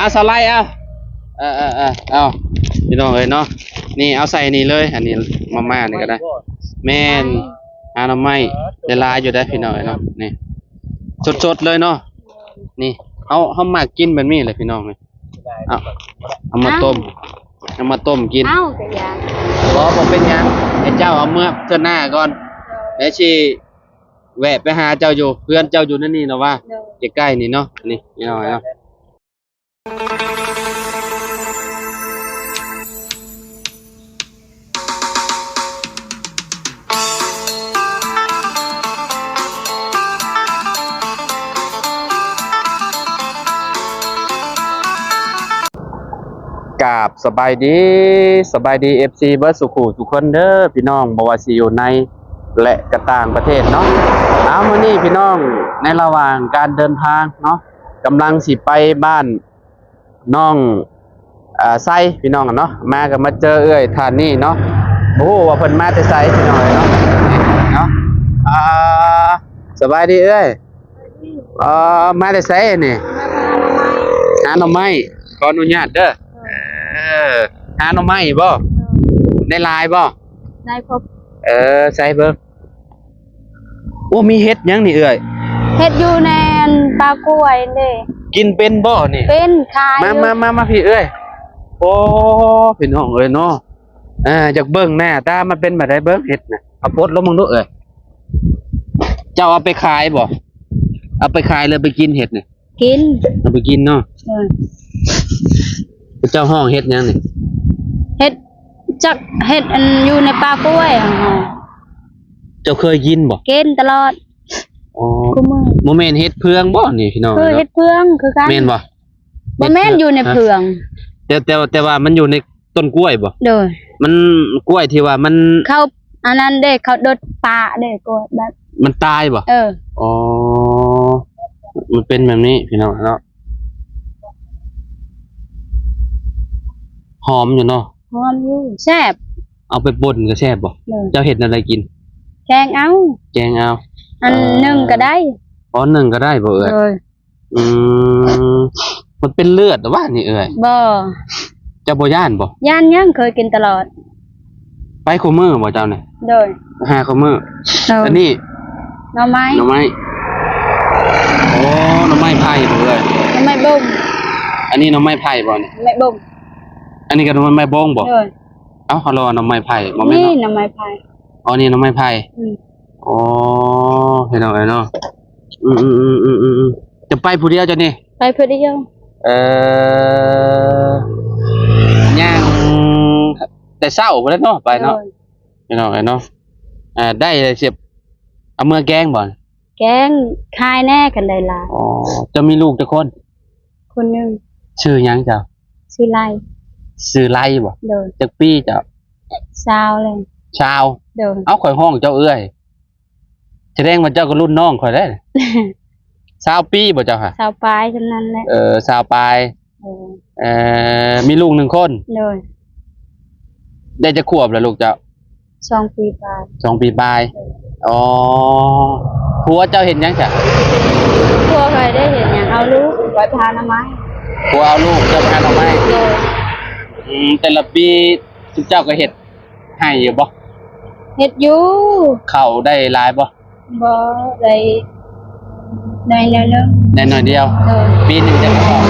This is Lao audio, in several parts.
ເອົາ ສາວໄລ ເອົາ ເອີໆໆ ເອົາ ພີ່ນ້ອງເອີຍເນາະ ນີ້ ເອົາໃສ່ນີ້ເລີຍ ອັນນີ້ ມາມ່ານີ້ກໍໄດ້ ແມ່ນ ຫາໜໍ່ໄມ້ ໄດ້ຫຼາຍຢູ່ເດ້ ພີ່ນ້ອງເອີຍເນາະ ນີ້ ສົດໆເລີຍເນາະ ນີ້ ເຮົາ ເຮົາມັກກິນແບບນີ້ແຫຼະ ພີ່ນ້ອງເອີຍ ເອົາ ເອົາມາຕົ້ມ ເອົາມາຕົ້ມກິນ ເອົ້າ ກະຢາ ບໍ່ ບໍ່ເປັນຫຍັງ ໃຫ້ເຈົ້າເອົາເມືອເທື່ອໜ້າກ່ອນ ແລ້ວຊິ ແວະໄປຫາເຈົ້າຢູ່ ເຮືອນເຈົ້າຢູ່ໃນນີ້ເນາະວ່າ ໃກ້ໆນີ້ເນາະ ນີ້ພີ່ນ້ອງເນາະ ກາບສະບາຍດີ ສະບາຍດີ ເອັຟຊີ ເບິດສູ່ຄູ່ສູ່ຄົນເດີພີ່ນ້ອງ ບໍ່ວ່າຊິຢູ່ໃນ ແລະ ກະຕ່າງປະເທດເນາະ ເອົາ ມື້ນີ້ພີ່ນ້ອງ ໃນລະຫວ່າງການເດີນທາງເນາະ ກຳລັງຊິໄປບ້ານນ້ອງ ເອີ ໄຊ ພີ່ນ້ອງເນາະ ມາກໍມາເຈີເອື້ອຍທ່ານນີ້ເນາະ ບໍ່ຮູ້ວ່າເພິ່ນມາແຕ່ໃສພີ່ນ້ອງເນາະ ເນາະ ອ່າ ສະບາຍດີເອື້ອຍ ເອີ ມາແຕ່ໃສນີ້ ຫາໜໍ່ໄມ້ ຂໍອະນຸຍາດເດີ ເອີ ຫາໜໍ່ໄມ້ບໍ່ ໄດ້ຫຼາຍບໍ່ ໄດ້ຄົບ ເອີ ໃສ່ເບິ່ງ ໂອ້ ມີເຫັດຫຍັງນີ້ເອື້ອຍ ເຫັດຢູ່ໃນອັນປ່າກ້ວຍເດ້ ກິນເປັນບໍ່ນີ້ ເປັນ ຂາຍ ມາ ຢູ່ ມາ ມາ ມາພີ້ເອື້ອຍ ໂອ້ ພີ່ນ້ອງເອີຍເນາະ ອ່າ ຢາກເບິ່ງໜ້າຕາມັນເປັນແບບໃດ ເບິ່ງເຫັດນະ ເອົາປົດລົງເບິ່ງດູເອື້ອຍ ເຈົ້າເອົາໄປຂາຍບໍ່ ເອົາໄປຂາຍຫຼືໄປກິນເຫັດນີ້ ກິນ ເອົາໄປກິນເນາະ ເອີ ເຈົ້າຮ້ອງເຫັດຫຍັງນີ້ ເຫັດຈັກ ເຫັດອັນຢູ່ໃນປ່າກ້ວຍຫັ້ນ ເຈົ້າເຄີຍກິນບໍ່ ກິນຕະຫຼອດ ອໍ ບໍ່ແມ່ນເຫັດເຜືອງບໍ່ນີ້ພີ່ນ້ອງ ຄືເຫັດເຜືອງຄືກັນ ແມ່ນບໍ່ ບໍ່ແມ່ນຢູ່ໃນເຜືອງ ແຕ່ ແຕ່ ແຕ່ວ່າມັນຢູ່ໃນ ຕົ້ນກ້ວຍບໍ່ ໂດຍ ມັນ ກ້ວຍທີ່ວ່າມັນ ເຂົາ ອັນນັ້ນເດ້ ເຂົາດົດປະເດ້ ກ້ວຍແບບ ມັນຕາຍບໍ່ ເອີ ອໍ ມັນເປັນແບບນີ້ພີ່ນ້ອງເນາະ ຫອມຢູ່ເນາະ ຫອມຢູ່ ແຊບ ເອົາໄປປົ່ນກໍແຊບບໍ່ ໂດຍ ເຈົ້າເຮັດແນວໃດກິນ ແກງເອົາ ແກງເອົາ ອັນ ເອີ ໜຶ້ງກໍໄດ້ ອໍ ໜຶ້ງກໍໄດ້ບໍ່ເອື້ອຍ ໂດຍ ອືມ ມັນເປັນເລືອດຫວານີ້ເອື້ອຍ ບໍ່ ເຈົ້າບໍ່ຢ້ານບໍ່ ຢ້ານຫຍັງ ເຄີຍກິນຕະຫຼອດ ໄປຄູ່ມື້ບໍ່ເຈົ້ານີ້ ໂດຍ ຫາຄູ່ມື້ ໂດຍ ອັນນີ້ ໜໍ່ໄມ້ ໜໍ່ໄມ້ ໂອ້ ໜໍ່ໄມ້ໄຜ່ບໍ່ເອື້ອຍ ໜໍ່ໄມ້ບົງ ອັນນີ້ໜໍ່ໄມ້ໄຜ່ບໍ່ນີ້ ໜໍ່ໄມ້ບົງ ອັນນີ້ກໍໜໍ່ໄມ້ບົງບໍ່ ໂດຍ ເອົ້າ ເຮົາລາວວ່າໜໍ່ໄມ້ໄຜ່ບໍ່ແມ່ນ ນີ້ ເນາະ ໜໍ່ໄມ້ໄຜ່ ອໍ ນີ້ໜໍ່ໄມ້ໄຜ່ ອືມ ອໍ ພີ່ນ້ອງເອີຍເນາະ ອືມໆ ຈະໄປຜູ້ດຽວເຈົ້ານີ້ ໄປຜູ້ດຽວ ເອີ ຍ່າງແຕ່ເຊົ້າພຸ້ນແຫຼະເນາະ ໄປເນາະ ໂດຍ ພີ່ນ້ອງເອີຍເນາະ ເອີ ໄດ້ແລ້ວຊິເອົາເມືອແກງບໍ່ ແກງຂາຍແດ່ຄັນໄດ້ຫຼາຍ ອໍ ເຈົ້າມີລູກຈັກຄົນ ຄົນໜຶ່ງ ຊື່ຫຍັງເຈົ້າ ຊື່ໄລ ຊື່ໄລບໍ່ ໂດຍ ຈັກປີເຈົ້າ ຊາວແລ້ວ ຊາວ ໂດຍ ເອົ້າ ຂ້ອຍຮ້ອງເຈົ້າເອື້ອຍ ສະແດງວ່າເຈົ້າກໍລຸ້ນນ້ອງຂ້ອຍເດ້ ຊາວປີບໍ່ເຈົ້າຫະ ຊາວປາຍສ່ຳນັ້ນແຫຼະ ເອີ ຊາວປາຍ ໂດຍ ເອີ ມີລູກໜຶ່ງຄົນ ໂດຍ ໄດ້ຈັກຂວບແລ້ວລູກເຈົ້າ ສອງປີປາຍ ສອງປີປາຍ ໂດຍ ອໍ ຜົວເຈົ້າເຮັດຫຍັງຊະ ຜົວຂ້ອຍໄດ້ເຮັດຫຍັງ ເອົາລູກຂ້ອຍໄປຫາໜໍ່ໄມ້ ຜົວເອົາລູກເຈົ້າໄປຫາໜໍ່ໄມ້ ໂດຍ ອືມ ແຕ່ລະປີ ຊຸມເຈົ້າກໍເຮັດໄຮ່ຢູ່ບໍ່ ເຮັດຢູ່ ເຂົ້າໄດ້ຫຼາຍບໍ່ ບໍ່ ໄດ້ ໄດ້ໜ້ອຍໜຶ່ງ ໄດ້ໜ້ອຍດຽວ ໂດຍ ປີໜຶ່ງຈັກກະສອບ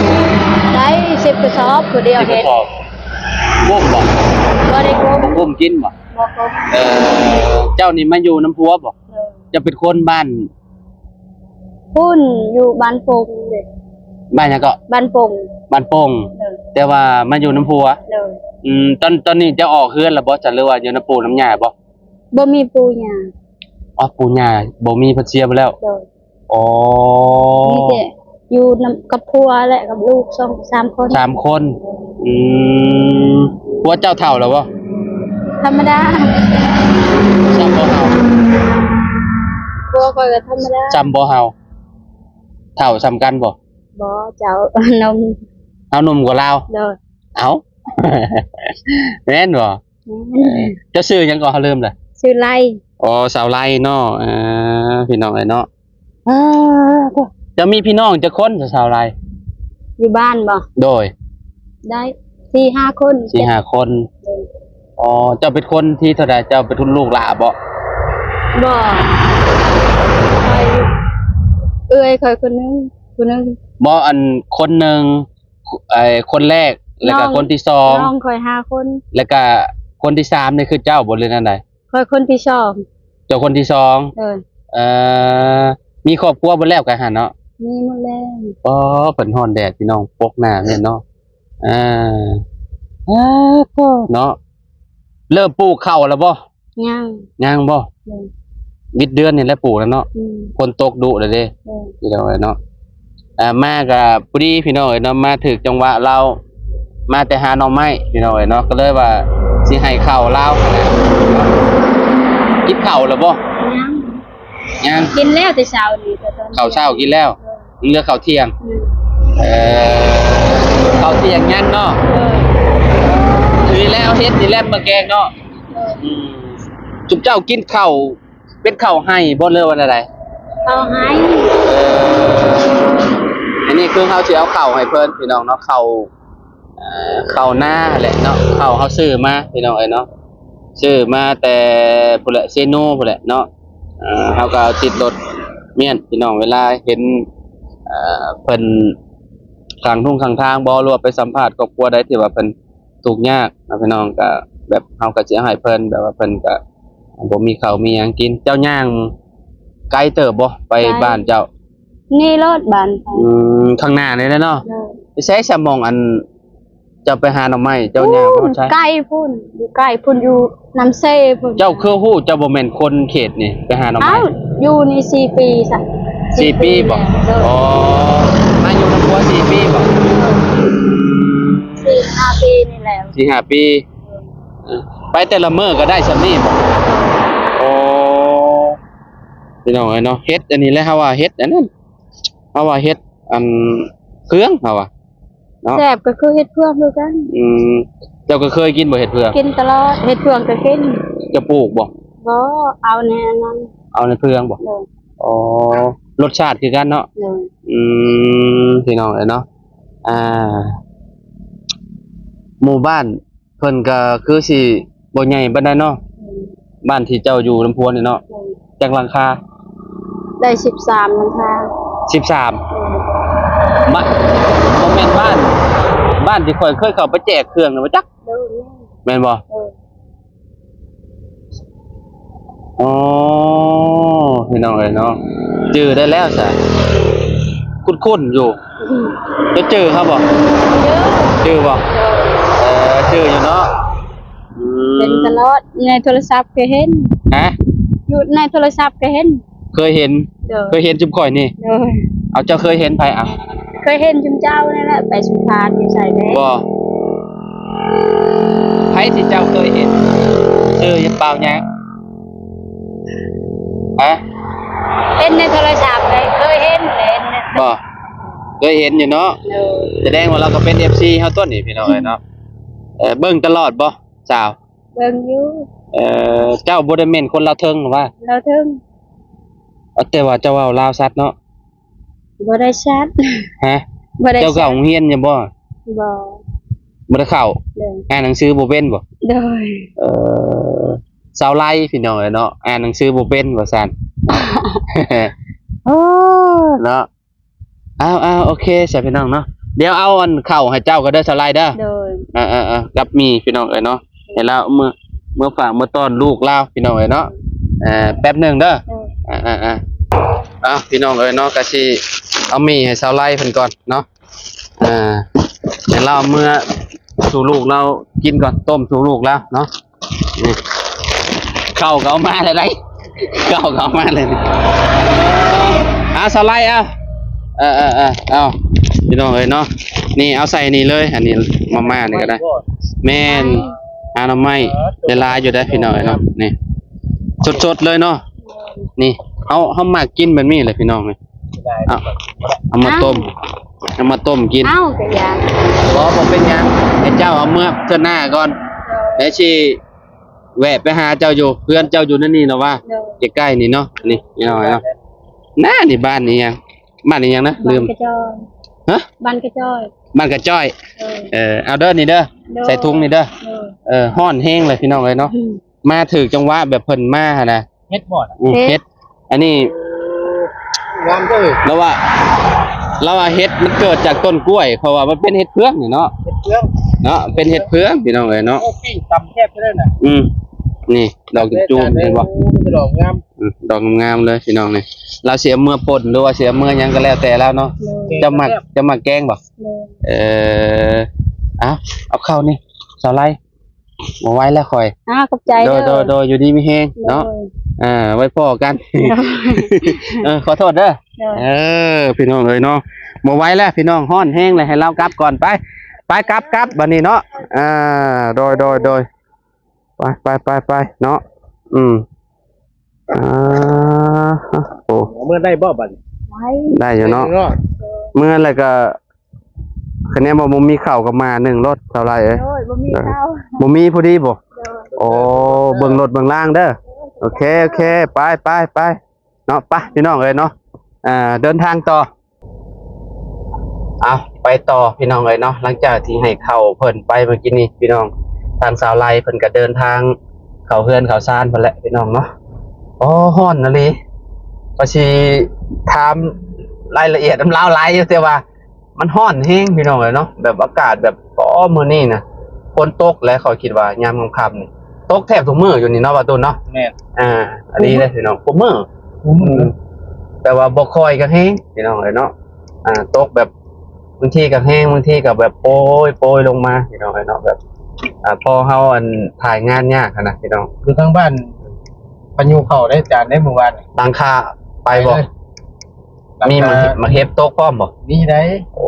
ໄດ້ສິບກະສອບ ຜູ້ດຽວເຮັດ ສິບກະສອບ ກຸ້ມບໍ່ ບໍ່ໄດ້ກຸ້ມ ບໍ່ກຸ້ມກິນບໍ່ ບໍ່ກຸ້ມ ເອີ ເຈົ້ານີ້ມາຢູ່ນຳຜົວບໍ່ ໂດຍ ເຈົ້າເປັນຄົນບ້ານ ພຸ້ນ ຢູ່ບ້ານປົງເດ້ ບ້ານຫຍັງເກາະ ບ້ານປົງ ບ້ານປົງ ໂດຍ ແຕ່ວ່າມາຢູ່ນຳຜົວ ໂດຍ ອືມ ຕອນ ຕອນນີ້ເຈົ້າອອກເຮືອນແລ້ວບໍ່ ຫຼືວ່າຢູ່ນຳປູ່ນຳຍ່າບໍ່ ບໍ່ມີປູ່ຍ່າ ອໍ ປູ່ຍ່າບໍ່ມີ ເພິ່ນເສຍໄປແລ້ວ ໂດຍ ອໍ ມີແຕ່ຢູ່ນຳກັບຜົວ ແລະ ກັບລູກສອງສາມຄົນ ສາມຄົນ ອືມ ຜົວເຈົ້າເຖົ້າແລ້ວບໍ່ ທຳມະດາ ຊ່ຳບໍ່ເຖົ້າ ຜົວຂ້ອຍກໍທຳມະດາ ຊ່ຳບໍ່ເຮົາ ເຖົ້າຊ່ຳກັນບໍ່ ບໍ່ ເຈົ້າໜຸ່ມ ເຮົາໜຸ່ມກວ່າລາວ ໂດຍ ເອົ້າ ແມ່ນບໍ່ ແມ່ນ ເຈົ້າຊື່ຫຍັງເກາະ ເຮົາລືມລະ ຊື່ໄລ ອໍ ສາວໄລເນາະ ເອີ ພີ່ນ້ອງເອີຍເນາະ ເຈົ້າມີພີ່ນ້ອງຈັກຄົນ ສາວໄລ ຢູ່ບ້ານບໍ່? ໂດຍ ໄດ້ສີ່ຫ້າຄົນ ສີ່ຫ້າຄົນ. ໂດຍ. ອໍ ເຈົ້າເປັນຄົນທີເທົ່າໃດ? ເຈົ້າເປັນລູກຫຼ້າບໍ່? ບໍ່ ຂ້ອຍ ເອື້ອຍຂ້ອຍຄົນໜຶ່ງ ຜູ້ໜຶ່ງ. ບໍ່ ອັນຄົນໜຶ່ງ ໄອ້ຄົນແລກ ແລ້ວກະຄົນທີສອງ ນ້ອງຂ້ອຍຫ້າຄົນ ແລ້ວກະຄົນທີສາມນີ້ຄືເຈົ້າບໍ່ ຫຼືແນວໃດ? ຂ້ອຍຄົນທີສອງ. ເຈົ້າຄົນທີສອງ. ໂດຍ. ເອີ ມີຄອບຄົວເບິດແລ້ວກະຫັ້ນເນາະ? ມີໝົດແລ້ວ. ອໍ ເພິ່ນຮ້ອນແດດພີ່ນ້ອງ ປົກໜ້າແມ່ນເນາະ. ອ່າ ເນາະ ເລີ່ມປູກເຂົ້າແລ້ວບໍ່? ຍັງ ຍັງບໍ່? ໂດຍ. ວິດເດືອນນີ້ແຫຼະປູກແລ້ວເນາະ. ອືມ ຝົນຕົກດຸແລ້ວເດ້. ໂດຍ. ພີ່ນ້ອງເອີຍເນາະ ອ່າ ມາກະພໍດີພີ່ນ້ອງເອີຍເນາະ ມາຖືກຈັງຫວະລາວ ມາແຕ່ຫາໜໍ່ໄມ້ພີ່ນ້ອງເອີຍເນາະ ກໍເລີຍວ່າຊິໃຫ້ເຂົ້າລາວຫັ້ນແຫຼະ. ກິນເຂົ້າແລ້ວບໍ່? ຍັງ ຍັງ ກິນແລ້ວແຕ່ເຊົ້ານີ້. ເຂົ້າເຊົ້າກິນແລ້ວ. ເອີ ຍັງເຫຼືອເຂົ້າທ່ຽງ. ອືມ ເອີ ເຂົ້າທ່ຽງຍັງເນາະ. ເອີ ນີ້ແຫຼະ ເຮັດນີ້ແຫຼະມາແກງເນາະ. ເອີ ອືມ ຈຸມເຈົ້າກິນເຂົ້າ ເປັນເຂົ້າໄຮ່ບໍ່ ຫຼືວ່າແນວໃດ? ເຂົ້າໄຮ່. ເອີ ອັນນີ້ຄືເຮົາຊິເອົາເຂົ້າໃຫ້ເພິ່ນພີ່ນ້ອງເນາະ ເຂົ້າ ເອີ ເຂົ້ານາແຫຼະເນາະ ເຂົ້າເຮົາຊື້ມາພີ່ນ້ອງເອີຍເນາະ ຊື້ມາແຕ່ພຸ້ນແຫຼະ ເຊໂນພຸ້ນແຫຼະເນາະ. ເຮົາກໍເອົາຕິດລົດມ້ຽນພີ່ນ້ອງ ເວລາເຫັນ ເອີ ເພິ່ນຂ້າງທົ່ງຂ້າງທາງບໍ່ ຫຼືວ່າໄປສຳພາດຄອບຄົວໃດທີ່ວ່າເພິ່ນ ທຸກຍາກນະພີ່ນ້ອງ ກະແບບເຮົາກະຊິເອົາໃຫ້ເພິ່ນ ແບບວ່າເພິ່ນກະບໍ່ມີເຂົ້າມີຫຍັງກິນ. ເຈົ້າຍ່າງໄກເຕີບບໍ່ ໄປ ໄກ ບ້ານເຈົ້າ? ນີ້ໂລດບ້ານຂ້ອຍ. ອືມ ຂ້າງໜ້ານີ້ແຫຼະເນາະ. ໂດຍ. ໄປໃສຊະ ໝ່ອງອັນເຈົ້າໄປຫາໜໍ່ໄມ້ ເຈົ້າຍ່າງໄປຮອດໃສ? ໄກພຸ້ນ ຢູ່ໄກພຸ້ນ ຢູ່ນ້ຳເຊພຸ້ນ. ເຈົ້າຄືຮູ້ ເຈົ້າບໍ່ແມ່ນຄົນເຂດນີ້ ໄປຫາໜໍ່ໄມ້? ອ້າວ ຢູ່ນີ້ສີ່ປີຊະ. ສີ່ປີບໍ່? ໂດຍ. ອໍ ມາຢູ່ນຳຜົວສີ່ປີບໍ່? ໂດຍ. ສີ່ຫ້າປີນີ້ແຫຼະ. ສີ່ຫ້າປີ. ເອີ ໄປແຕ່ລະມື້ກໍໄດ້ຊ່ຳນີ້ບໍ່? ໂອ້ ພີ່ນ້ອງເອີຍເນາະ ເຮັດອັນນີ້ແຫຼະ ເຮົາວ່າເຮັດອັນນັ້ນ ເຮົາວ່າເຮັດອັນເຟືອງ ເຮົາວ່າເນາະ. ແຊບ ກໍຄືເຮັດເຟືອງຄືກັນ. ອືມ ເຈົ້າກໍເຄີຍກິນບໍ່ເຮັດເຟືອງ? ກິນຕະຫຼອດ ເຮັດເຟືອງກໍກິນ. ເຈົ້າປູກບໍ່? ບໍ່ ເອົາໃນອັນນັ້ນ ເອົາໃນເຟືອງບໍ່? ໂດຍ. ອໍ ລົດຊາດຄືກັນເນາະ. ໂດຍ. ອືມ ພີ່ນ້ອງເອີຍເນາະ ອ່າ ໝູ່ບ້ານ ເພິ່ນກະຄືຊິບໍ່ໃຫຍ່ປານໃດເນາະ. ອືມ ບ້ານທີ່ເຈົ້າຢູ່ນຳຜົວນີ້ເນາະ. ອືມ ຈັກຫຼັງຄາ? ໄດ້ສິບສາມຫຼັງຄາ. ສິບສາມ. ອືມ ບ້ານ ບໍ່ແມ່ນບ້ານ ບ້ານທີ່ຂ້ອຍເຄີຍເຂົ້າໄປແຈກເຄື່ອງນະບໍ່ຈັກ. ໂດຍ. ແມ່ນບໍ່? ໂດຍ. ອໍ ພີ່ນ້ອງເອີຍເນາະ ຈື່ໄດ້ແລ້ວຊະ ຄຸ້ນໆຢູ່. ອືມ ເຈົ້າຈື່ເຮົາບໍ່? ຈື່ ຈື່ບໍ່? ໂດຍ. ເອີ ຈື່ຢູ່ເນາະ. ອືມ ເຫັນຕະຫຼອດ ໃນໂທລະສັບກໍເຫັນ. ຮະ? ຢູ່ໃນໂທລະສັບກໍເຫັນ. ເຄີຍເຫັນ. ໂດຍ. ເຄີຍເຫັນຈຸມຂ້ອຍນີ້. ໂດຍ. ເອົາ ເຈົ້າເຄີຍເຫັນໃຜ? ເອົາ ເຄີຍເຫັນຈຸມເຈົ້ານີ້ແຫຼະ ໄປສຳພາດຢູ່ໃສແດ່? ບໍ່ ໃຜທີ່ເຈົ້າເຄີຍເຫັນ ຊື່ຫຍັງ ບ່າວຫຍັງ? ຮະ? ເຫັນໃນໂທລະສັບເລີຍ ເຄີຍເຫັນ ເຫັນ. ບໍ່ ເຄີຍເຫັນຢູ່ເນາະ. ໂດຍ. ສະແດງວ່າລາວກໍເປັນເອັຟຊີເຮົາຕົວະນີ້ ພີ່ນ້ອງເອີຍເນາະ. ເອີ ເບິ່ງຕະຫຼອດບໍ່ສາວ? ເບິ່ງຢູ່. ເອີ ເຈົ້າບໍ່ໄດ້ແມ່ນຄົນລາວເທິງຫວາ? ລາວເທິງ. ເອົາ ແຕ່ວ່າເຈົ້າເວົ້າລາວຊັດເນາະ. ບໍ່ໄດ້ຊັດ. ຮະ? ບໍ່ໄດ້ຊັດ. ເຈົ້າເຂົ້າໂຮງຮຽນຢູ່ບໍ່? ບໍ່. ບໍ່ໄດ້ເຂົ້າ. ໂດຍ. ອ່ານໜັງສືບໍ່ເປັນບໍ່? ໂດຍ. ເອີ ຊາວໄລ ພີ່ນ້ອງເອີຍເນາະ ອ່ານໜັງສືບໍ່ເປັນວ່າຊັ້ນ. ໂອ້ ເນາະ. ອ້າວໆ ໂອເຄຊະພີ່ນ້ອງເນາະ ດຽວເອົາອັນເຂົ້າໃຫ້ເຈົ້າກໍເດີ ສາວໄລເດີ. ໂດຍ. ອ່າໆໆ ກັບໝີ່ພີ່ນ້ອງເອີຍເນາະ ໃຫ້ລາວເມືອ ເມືອຝາກເມືອຕ້ອນລູກລາວ ພີ່ນ້ອງເອີຍເນາະ. ເອີ ແປັບໜຶ່ງເດີ. ໂດຍ. ອ່າໆໆ ເອົາ ພີ່ນ້ອງເອີຍເນາະ ກະຊິເອົາໝີ່ໃຫ້ສາວໄລເພິ່ນກ່ອນເນາະ. ອ່າ ໃຫ້ລາວເມືອສູ່ລູກລາວກິນກ່ອນ ຕົ້ມສູ່ລູກລາວເນາະ. ນີ້ ເຂົ້າກໍເອົາມາແລ້ວໄດ໋ ເຂົ້າກໍເອົາມາແລ້ວນີ້. ເອົາ ສາວໄລ ເອົາ ເອີໆໆ ເອົາ ພີ່ນ້ອງເອີຍເນາະ ນີ້ ເອົາໃສ່ນີ້ເລີຍ ອັນນີ້ ມາມ່ານີ້ກໍໄດ້. ແມ່ນ ຫາໜໍ່ໄມ້ໄດ້ຫຼາຍຢູ່ເດ້ ພີ່ນ້ອງເອີຍເນາະ. ນີ້ ສົດໆເລີຍເນາະ. ນີ້ ເຮົາ ເຮົາມັກກິນແບບນີ້ແຫຼະ ພີ່ນ້ອງ. ນີ້ ເອົາ ເອົາມາຕົ້ມ ເອົາມາຕົ້ມກິນ. ເອົ້າ ກໍຢ່າ ບໍ່ ບໍ່ເປັນຫຍັງ ໃຫ້ເຈົ້າເອົາເມືອເທື່ອໜ້າກ່ອນ ແລ້ວຊິແວະໄປຫາເຈົ້າຢູ່ ເຮືອນເຈົ້າຢູ່ໃນນີ້ລະວ່າ. ໂດຍ. ໃກ້ໆນີ້ເນາະ. ນີ້ ພີ່ນ້ອງເນາະ ນາ ນີ້ບ້ານອີ່ຫຍັງ ບ້ານອີ່ຫຍັງນະ ລືມ. ບ້ານກະຈອນ. ຮະ? ບ້ານກະຈ້ອຍ ບ້ານກະຈ້ອຍ ເອີ ເອີ ເອົາເດີນີ້ເດີ ໂດຍ ໃສ່ຖົງນີ້ເດີ ໂດຍ ເອີ ຮ້ອນແຮງເລີຍພີ່ນ້ອງເອີຍເນາະ ອືມ ມາຖືກຈັງຫວະແບບເພິ່ນມາຫັ້ນນະ ເຮັດບໍ່ນະ? ອືມ ເຮັດ ເຮັດ ອັນນີ້ງາມເດີ ລາວວ່າ ລາວວ່າເຫັດມັນເກີດຈາກຕົ້ນກ້ວຍ ເພາະວ່າມັນເປັນເຫັດເຜືອງນີ້ເນາະ ເຫັດເຜືອງເນາະ ເປັນເຫັດເຜືອງພີ່ນ້ອງເອີຍເນາະ ໂອ້ ປີ້ງຕຳແຊບເລີຍນະ ອືມ ນີ້ ດອກຈູມໆ ເຫັນບໍ່? ໂອ້ ດອກງາມ ອືມ ດອກງາມໆ ເລີຍພີ່ນ້ອງນີ້ ລາວຊິເອົາເມືອປົ່ນ ຫຼືວ່າຊິເອົາເມືອຫຍັງກໍແລ້ວແຕ່ລາວເນາະ ແຊບ ເຈົ້າມັກ ແຊບ ເຈົ້າມັກແກງບໍ່? ໂດຍ ເອີ ເອົາ ເອົາເຂົ້ານີ້ ສາວໄລ ບໍ່ໄຫວແລ້ວຂ້ອຍ ອ້າວ ຂອບໃຈ ໂດຍ ເດີ ໂດຍ ໂດຍ ຢູ່ດີມີແຮງເນາະ ໂດຍ ອ່າ ໄວ້ພໍ້ກັນ ໂດຍ ເອີ ຂໍໂທດເດີ ໂດຍ ເອີ ພີ່ນ້ອງເອີຍເນາະ ບໍ່ໄຫວແລ້ວພີ່ນ້ອງ ຮ້ອນແຮງແລ້ວ ໃຫ້ລາວກັບກ່ອນ ໄປ ໄປ ກັບ ກັບ ບັດນີ້ເນາະ ອ່າ ໂດຍ ໂດຍ ໂດຍ ໄປ ໄປ ໄປ ໄປ ເນາະ ອືມ ອ່າ ໂອ້ ເມືອໄດ້ບໍ່ບັດນີ້? ໄດ້ ໄດ້ຢູ່ເນາະ ໄດ້ເນາະ ເມືອແລ້ວກໍ ຄະແນນວ່າບໍ່ມີເຂົ້າກໍມາໜຶ່ງໂລດ ສາວໄລເອີຍ ໂດຍ ບໍ່ມີເຂົ້າ ບໍ່ມີພໍດີບໍ່? ໂດຍ ໂອ້ ເບິ່ງລົດເບິ່ງລາງເດີ ໂອເຄ ໂອເຄ ໄປ ໄປ ໄປ ເນາະ ໄປ ພີ່ນ້ອງເອີຍເນາະ ອ່າ ເດີນທາງຕໍ່ ເອົາ ໄປຕໍ່ພີ່ນ້ອງເອີຍເນາະ ຫຼັງຈາກທີ່ໃຫ້ເຂົ້າເພິ່ນໄປເມື່ອກີ້ນີ້ພີ່ນ້ອງ ທາງສາວໄລເພິ່ນກໍເດີນທາງເຂົ້າເຮືອນເຂົ້າຊານເພິ່ນແຫຼະພີ່ນ້ອງເນາະ ໂອ້ ຮ້ອນອີ່ຫຼີ ກໍຊິຖາມລາຍລະອຽດນຳລາວຫຼາຍຢູ່ ແຕ່ວ່າ ມັນຮ້ອນແຮງພີ່ນ້ອງເອີຍເນາະ ແບບອາກາດແບບ ອໍ ມື້ນີ້ນະ ຝົນຕົກແຫຼະ ຂ້ອຍຄິດວ່າຍາມຄ່ຳໆນີ້ ຕົກແທບທຸກມື້ຢູ່ນີ້ເນາະ ບ່າວຕູນເນາະ ແມ່ນ ອ່າ ອັນນີ້ເດ້ພີ່ນ້ອງ ທຸກມື້ ທຸກມື້ ອືມ ແຕ່ວ່າບໍ່ຄ່ອຍກໍແຮງພີ່ນ້ອງເອີຍເນາະ ອ່າ ຕົກແບບ ບາງທີກໍແຮງ ບາງທີກໍແບບໂປຍໆລົງມາພີ່ນ້ອງເອີຍເນາະ ແບບ ອ່າ ພໍເຮົາ ອັນ ຖ່າຍງານຍາກຫັ້ນນະພີ່ນ້ອງ ຢູ່ທາງບ້ານ ພາຍຸເຂົ້າໄດ໋ ອາຈານ ໃນມື້ວານນີ້ ຫຼັງຄາໄປບໍ່? ໄປເລີຍ ມີໝາກ ໝາກເຫັບຕົກພ້ອມບໍ່? ມີໄດ໋ ໂອ້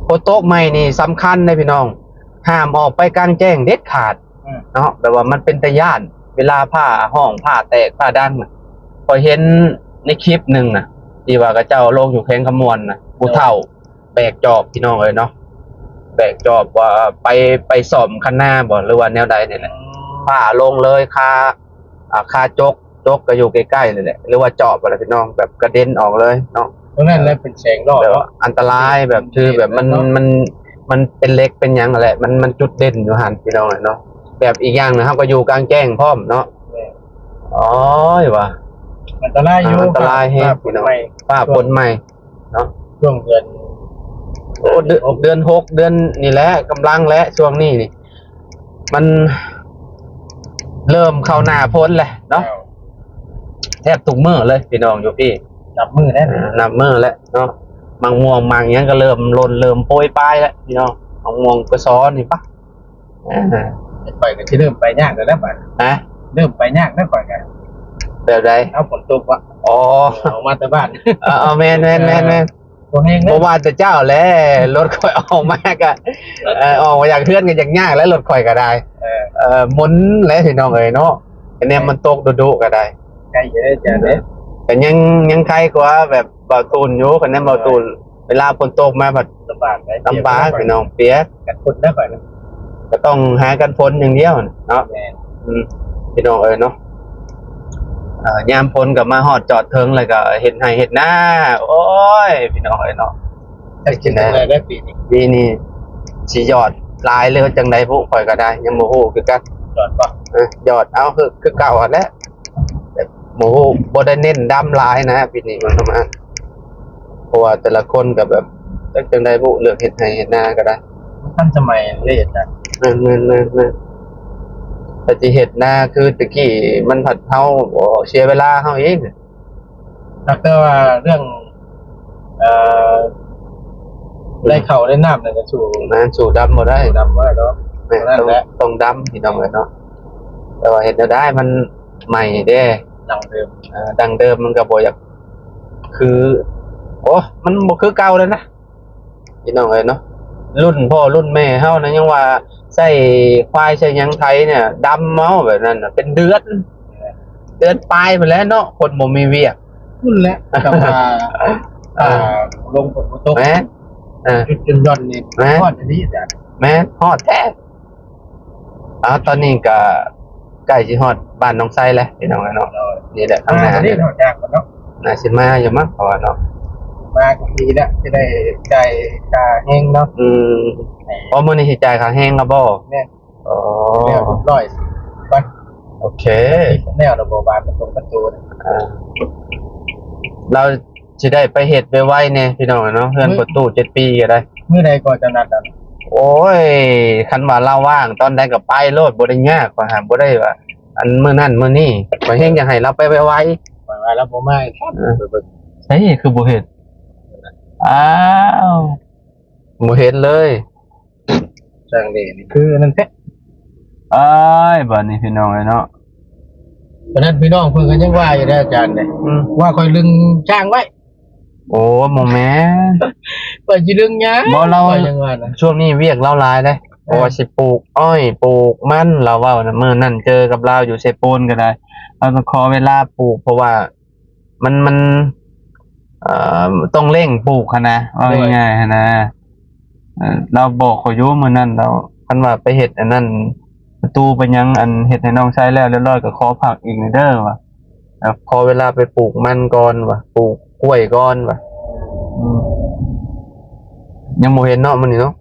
ຝົນຕົກໃໝ່ນີ້ສຳຄັນເດ້ພີ່ນ້ອງ ຫ້າມອອກໄປກາງແຈ້ງເດັດຂາດ ອືມ ເນາະ ແບບວ່າມັນເປັນຕາຢ້ານ ເວລາຟ້າຮ້ອງ ຟ້າແຕກ ຟ້າດັງນະ ຂ້ອຍເຫັນໃນຄລິບໜຶ່ງນະ ທີ່ວ່າເຂົາເຈົ້າລົງຢູ່ແຂວງຄຳມ່ວນນະ ຜູ້ເຖົ້າ ໂດຍ ແບກຈອບພີ່ນ້ອງເອີຍເນາະ ແບກຈອບວ່າໄປ ໄປສ້ອມຄັນນາບໍ່ ຫຼືວ່າແນວໃດນີ້ແຫຼະ ອືມ ຟ້າລົງເລີຍ ຄາ ອ່າ ຄາຈົກ ຈົກກໍຢູ່ໃກ້ໆນີ້ແຫຼະ ຫຼືວ່າຈອບຫັ້ນແຫຼະພີ່ນ້ອງ ແບບກະເດັນອອກເລີຍເນາະ ຕົງນັ້ນແຫຼະເປັນແສງຫຼອກເນາະ ອັນຕະລາຍແບບ ຄືແບບມັນ ມັນ ມັນເປັນເຫຼັກເປັນຫຍັງຫັ້ນແຫຼະ ມັນ ມັນຈຸດເດັ່ນຢູ່ຫັ້ນພີ່ນ້ອງເອີຍເນາະ ແບບອີກຢ່າງໜຶ່ງເຮົາກໍຢູ່ກາງແຈ້ງພ້ອມເນາະ ໂອ້ຍ ວ່າ ອັນຕະລາຍຢູ່ ອ່າ ອັນຕະລາຍແຮງພີ່ນ້ອງ ຟ້າຝົນໃໝ່ ເນາະ ຊ່ວງເດືອນ ໂອ້ ເດືອນ ເດືອນຫົກ ເດືອນນີ້ແຫຼະ ກຳລັງແຫຼະ ຊ່ວງນີ້ນີ້ ມັນເລີ່ມເຂົ້າໜ້າຝົນແລ້ວເນາະ ແທບທຸກມື້ເລີຍພີ່ນ້ອງຢູ່ພີ້ ນັບມື້ແລ້ວ ອ່າ ນັບມື້ແລ້ວເນາະ ໝາກມ່ວງໝາກຫຍັງກໍເລີ່ມຫຼົ່ນ ເລີ່ມໂປຍປາຍແລ້ວພີ່ນ້ອງ ໝາກມ່ວງກະຊອນນີ້ປະ ອ່າ ຂ້ອຍກໍຊິເລີ່ມໄປຍາກແລ້ວບາດນີ້ ຮະ ເລີ່ມໄປຍາກແລ້ວຂ້ອຍກໍ ແບບໃດ? ເອົາ ຝົນຕົກວະ ອໍ ອອກມາແຕ່ບ້ານ ເອີ ເອີ ແມ່ນໆໆໆ ບໍ່ແຮງເດ້ ບໍ່ວ່າແຕ່ເຈົ້າແຫຼະ ລົດຂ້ອຍອອກມາກໍ ເອີ ອອກມາຈາກເຮືອນກໍຢາກຍາກແລ້ວ ລົດຂ້ອຍກໍໄດ້ ເອີ ໝົນແຫຼະພີ່ນ້ອງເອີຍເນາະ ຄະແນນມັນຕົກດຸໆກໍໄດ້ ໃກ້ຢູ່ເດ້ອາຈານເດ້ ກໍຍັງ ຍັງໄຄກວ່າແບບບ່າວຕູນຢູ່ ຄະແນນບ່າວຕູນ ເວລາຝົນຕົກມາພັດລຳບາກ ລຳບາກພີ່ນ້ອງ ປຽກ ກັນຝົນໄດ້ຂ້ອຍນະ ກໍຕ້ອງຫາກັນຝົນຢ່າງດຽວເນາະ ແມ່ນ ອືມ ພີ່ນ້ອງເອີຍເນາະ ອ່າ ຍາມຝົນກໍມາຮອດຈອດເທິງ ແລ້ວກໍເຮັດໄຮ່ເຮັດນາ ໂອ້ຍ ພີ່ນ້ອງເອີຍເນາະ ຈັກຊິເຮັດຈັ່ງໃດໄດ້ປີນີ້ ປີນີ້ຊິຍອດຫຼາຍ ຫຼືວ່າຈັ່ງໃດບຸ ຂ້ອຍກໍໄດ້ຍັງບໍ່ຮູ້ຄືກັນ ຍອດບໍ່ ເອີ ຍອດ ເອົາ ຄື ຄືເກົ່າຫັ້ນແຫຼະ ແບບ ໂອ້ໂຫ ບໍ່ໄດ້ເນັ້ນດຳຫຼາຍນະ ປີນີ້ມັນປະມານ ເພາະວ່າແຕ່ລະຄົນກໍແບບ ຈັກຈັ່ງໃດບຸ ເລື່ອງເຮັດໄຮ່ເຮັດນາກໍໄດ້ ມັນທັນສະໄໝເລີຍອາຈານ ແມ່ນໆໆໆ ຖ້າຊິເຮັດນາຄືແຕ່ກີ້ ມັນພັດເຮົາ ໂອ້ ເສຍເວລາເຮົາເອງ ແຕ່ວ່າເລື່ອງ ເອີ ໄດ້ເຂົ້າໄດ້ນ້ຳນັ້ນກໍສູ້ ແມ່ນ ສູ້ດຳບໍ່ໄດ້ ສູ້ດຳບໍ່ໄດ້ດອກ ແມ່ນ ນັ້ນແຫຼະ ຕ້ອງ ຕ້ອງດຳ ພີ່ນ້ອງເອີຍເນາະ ແຕ່ວ່າເຮັດແນວໃດມັນ ໃໝ່ເດ້ ດັ້ງເດີມ ເອີ ດັ້ງເດີມມັນກໍບໍ່ຢາກຄື ໂອ້ ມັນບໍ່ຄືເກົ່າແລ້ວນະ ພີ່ນ້ອງເອີຍເນາະ ລຸ້ນພໍ່ລຸ້ນແມ່ເຮົານະ ຍັງວ່າໃຊ້ຄວາຍໃຊ້ຫຍັງໄຖນີ້ ດຳເອົາແບບນັ້ນນະ ເປັນເດືອນ ເດືອນປາຍພຸ້ນແຫຼະເນາະ ຄົນບໍ່ມີວຽກ ພຸ້ນແຫຼະ ແຕ່ວ່າ ເອີ ອ່າ ລົມຝົນບໍ່ຕົກ ແມ່ນ ເອີ ຈຸດຈຸດຢ່ອນນີ້ ແມ່ນ ຮອດອີ່ຫຼີ ແມ່ນ ຮອດແທ້. ອ່າ ຕອນນີ້ກໍໃກ້ຊິຮອດບ້ານໜອງໄຊແລ້ວພີ່ນ້ອງເອີຍເນາະ ໂດຍ ນີ້ແຫຼະ ຂ້າງໜ້ານີ້ເນາະ ຈາກເນາະ ໜ້າຊິມາຢູ່ມັ້ງ ເພາະວ່າເນາະ ມາກໍດີແລ້ວ ຊິໄດ້ຈ່າຍຄ່າແຮງເນາະ. ອືມ ອໍ ມື້ນີ້ຊິຈ່າຍຄ່າແຮງແລ້ວບໍ່? ແມ່ນ. ອໍ ແລ້ວຮຽບຮ້ອຍ ໄປ ໂອເຄ ແລ້ວລະບໍ່ ບານປະຕົງປະຕູນະ. ອ່າ ລາວຊິໄດ້ໄປເຮັດໄວໆແດ່ພີ່ນ້ອງເນາະ ເຮືອນ ມື້ ປະຕູເຈັດປີກໍໄດ້. ມື້ໃດກໍຈະນັດນັ້ນ? ໂອ້ຍ ຄັນວ່າລາວວ່າງຕອນໃດກໍໄປໂລດ ບໍ່ໄດ້ຍາກ ຂ້ອຍຫາບໍ່ໄດ້ວ່າ ອັນມື້ນັ້ນມື້ນີ້ ຂ້ອຍແຮງຢາກໃຫ້ລາວໄປໄວໆ. ຂ້ອຍວ່າລາວບໍ່ມາອີກ ເອີ ເບິ່ງ ໃສຄືບໍ່ເຮັດ? ອ້າວ ບໍ່ເຫັນເລີຍ ຊ່າງເດນີ້ ຄືອັນນັ້ນແທ້. ອ້າຍ ບາດນີ້ພີ່ນ້ອງເອີຍເນາະ ປານນັ້ນພີ່ນ້ອງເພິ່ນກໍຍັງວ່າຢູ່ເດ້ອາຈານເດ້ ອືມ ວ່າຂ້ອຍດຶງຊ່າງໄວ້. ໂອ້ ບໍ່ແມ່ນ ຂ້ອຍຊິດຶງຫຍັງ? ບໍ່ ລາວ ຂ້ອຍຍັງວ່ານະ ຊ່ວງນີ້ວຽກລາວຫຼາຍເດ້ ເອີ ເພາະວ່າຊິປູກອ້ອຍ ປູກມັນ ລາວເວົ້ານະ. ມື້ນັ້ນເຈີກັບລາວຢູ່ເຊໂປນກໍໄດ້ ລາວຕ້ອງຂໍເວລາປູກ ເພາະວ່າ ມັນ ມັນ ເອີ ຕ້ອງເລັ່ງປູກຫັ້ນນະ ເວົ້າ ໂດຍ ງ່າຍໆຫັ້ນນະ. ເອີ ລາວບອກຂ້ອຍຢູ່ມື້ນັ້ນ ລາວ ຄັນວ່າໄປເຮັດອັນນັ້ນ ປະຕູໄປຫຍັງ ອັນເຮັດໃຫ້ນ້ອງຊາຍແລ້ວຮຽບຮ້ອຍ ກໍຂໍພັກອີກແດ່ເດີວ່າ ແລ້ວຂໍເວລາໄປປູກມັນກ່ອນວ່າ ປູກກ້ວຍກ່ອນວ່າ. ອືມ ຍັງບໍ່ເຫັນເນາະມື້ນີ້ເນາະ.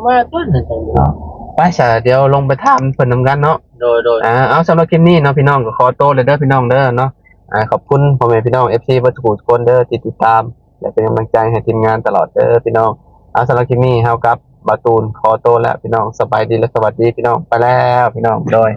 ມາຕົ້ນນັ້ນ ເນາະ ໄປຊະ ດຽວລົງໄປຖາມເພິ່ນນຳກັນເນາະ. ໂດຍໆ ອ່າ ເອົາ ສຳລັບຄລິບນີ້ເນາະ ພີ່ນ້ອງກໍຂໍໂຕແລ້ວເດີພີ່ນ້ອງເດີເນາະ. ອ່າ ຂອບຄຸນພໍ່ແມ່ພີ່ນ້ອງ ເອັຟຊີ ເບິດທຸກຄົນເດີທີ່ຕິດຕາມ ແລະເປັນກຳລັງໃຈໃຫ້ທີມງານຕະຫຼອດເດີພີ່ນ້ອງ. ເອົາ ສຳລັບຄລິບນີ້ເຮົາກັບບ່າວຕູນຂໍໂຕແລ້ວພີ່ນ້ອງ. ສະບາຍດີ ແລະ ສະຫວັດດີພີ່ນ້ອງ. ໄປແລ້ວພີ່ນ້ອງ ໂດຍ.